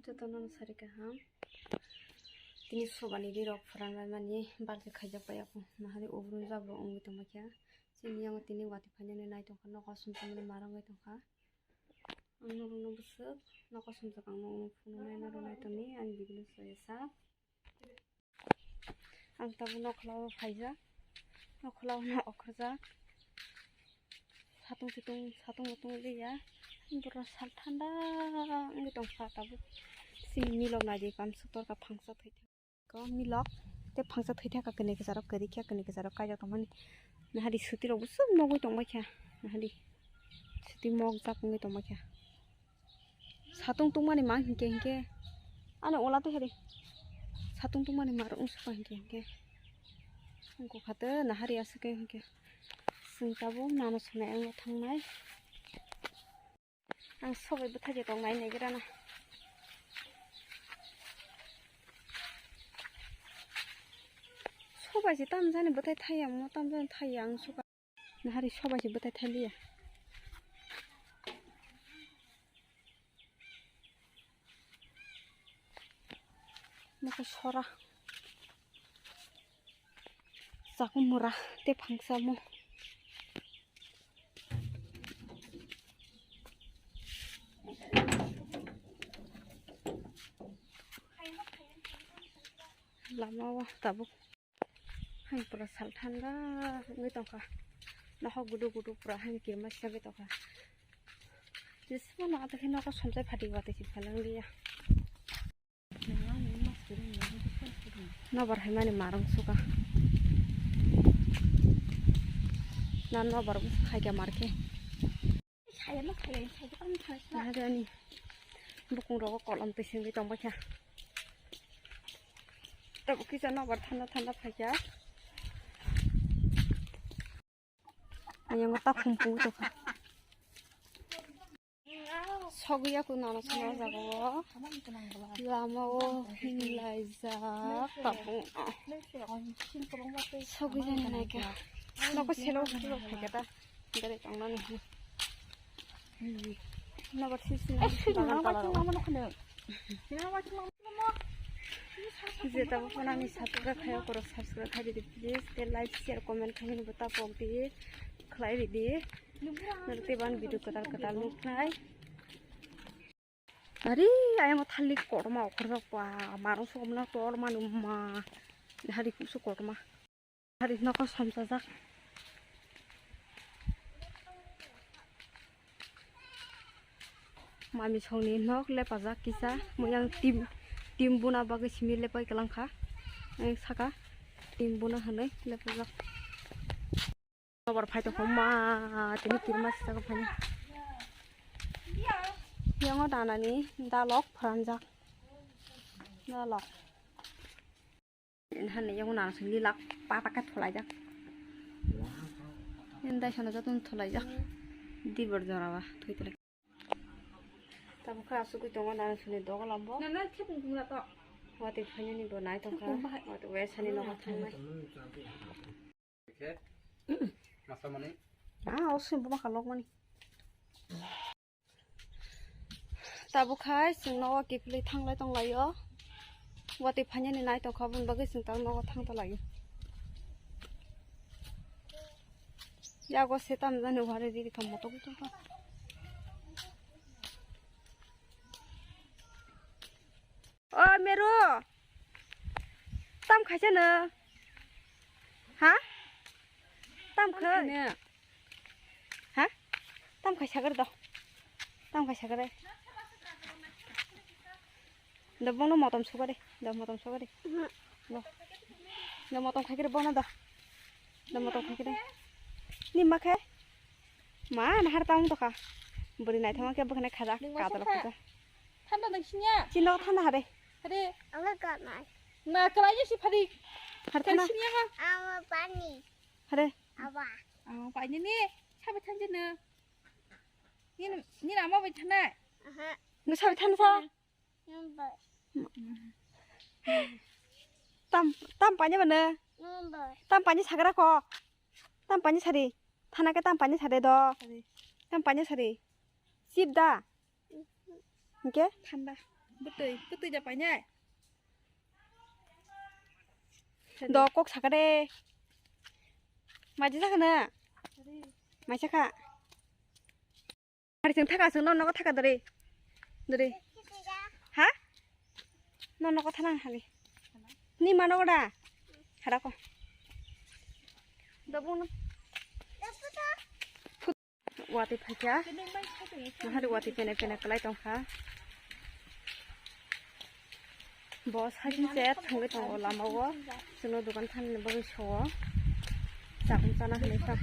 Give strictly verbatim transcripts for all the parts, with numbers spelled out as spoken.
Jotono no sari kaham. Tini sobani rirok phuranbai mani balti khaijak bai ako. Nahari ubru jabru wngwi tongma khe. Chini yango tini wati phainani nai tongkha, nogo sumsumani marangwi tongkha. Ang norokno bwswk nogo sumjak, ang norokno phunuknai, norok nai tongni ani video soyasa. Ang tabuk nokhla o phaijak, nokhla o no okhorjak. Satung situng, satung mutung liya. Boro sal thanda wngwi tongkha tabuk. Chini milok naidi, kamswk torkha phangsa thwi thangkha. Ko milok tei phangsa thwi thangkha, kwnwi kwcharok kwrwi khe, kwnwi kwcharok kaijak tongmani. Nahadi suti rok bwswk nogwi tongbai kha. Nahadi suti mokjak wngwi tongbai kha. Satung tungmani mang hinkhe hinkhe. Ano ola twi hari. Satung tungmani mar wngsuka hinkhe hinkhe. Wngkha kha tei nahari aswk khe hinkhe. Chwng tabuk nana swnai wngwi thangnai. Ang sobai bwthai je tong nai naigra na. Sobai se tam jani bwthai thai ang mo tam jani thai ang suka. Nahari sobai se bwthai thai liya. Mokhe sora. Chaku mura tei phangsa mo. Lama o tabuk. Hai pura sal thanda wngwi tongkha. Nohok gudu gudu pura hai kirma siyagwi tongkha. Jeswk no atakhe nogo somsai phati watwi se phalang liya. Nobar hai mani marang suka. Na nobar bwswk hai khe mar khe. Nahari ani bukung rogo kolom twi sengwi tongbai kha. Tabuk kisa nobar thanda thanda phaikha. Ayang ta phung phung tongkha. Sogwi ya kun nana sona jaga o. Lama o hinlaijak tabuk. Sogwi jani naikha. Nokho selo phaikha ta. Dari tongnani. Nobar sisi na. Bagan tala. Je tabuk phano ani subscribe khayo koro subscribe khai di please. Te like share comment khaimani bo ta pok di. Khlai ridi. Norok tei ban video kwtal kwtal nuknai. Ari ayang o thalik kotorma okhorjak ba marung sogomno tor mani ma. Hari kusu kotorma. Hari nokho somsajak. Mami songni nok lepajak kisa. Moyang tim, tim buna bagwi simi lepai kwlangkha. Ang saka tim buna hwnwi lepajak. Nobar phai tongkha ma tini kirma sijak phani. Yango danani dalok pharanjak. Dalok. Hani yango nang sili lak pata khe thulaijak. Indai sono jotoni thulaijak. Dibor jora ba thwi tole. Tabuk khe asugwi tongo nana suni doga lambo. Nana khepung khumla to. Watwi phainani bo nai tongkha. Khepung bahai. Watwi wesani nogo thangnai. Khe, masa mani. Ah, o sini bo makha lokmani. Tabuk khai chwng nogo kiphilwi thanglai tonglaio. Watwi phainani nai tongkha, aboni bagwi chwng tak nogo thang tonglaio. Yago se tam jani wari riri kha moto bwtwi kha. O Meru, tam khaisa no? Ha? Tam khai? Ha? Tam khai sagre do. Tam khai sagre. Do bono motom sugare. Do motom sugare. Do. Do motom khai kere bono do. Do motom khai kere. Ni ma khe? Ma, nahar taung tokha. Bwrwi naithok khe bwkhwnai khaja, kadalo khaja. Thanda nang sinya. Chino thanda hare. Hare. Ang kanai. Na kalai si phari. Hare thana. Sinya ma. Ang pani. Hare. Awa. Ang pani ni. Sabe thanje na. Ni ni nama bai thana. Aha. Ngi sabe thana sa. Number. Tam, tam pani mana? Number. Tam pani sagra ko. Tam pani sari. Thana ke tam pani sari do. Sari. Tam pani sari. Sip da. Oke? Thanda. Bwtwi, bwtwi da painai. Do kok saka de. Maji saka na. Mai saka. Hari chwng thaka chwng no nogo thaka dori. Dori. Ha? No nogo thana hari. Ni mano da. Hada ko. Dobung no. Watwi phaikha. Mahari watwi pene pene kwlai tongkha. Bo sajin se thangwi tongo lamao. Chwngno dogan thani bagwi so. Chakung chana hinwi sa.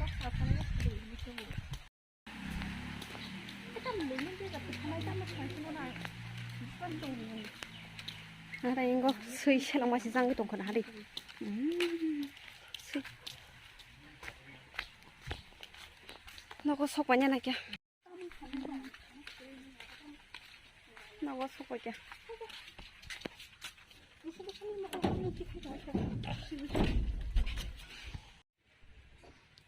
Nahara ingo swi selong masi jangwi tongkha nahari. Mm, swi. Nogo sokmanya na kya? Nogo sokoi kya?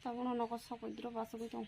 Tabukno nogo sokoi dro basugwi tong.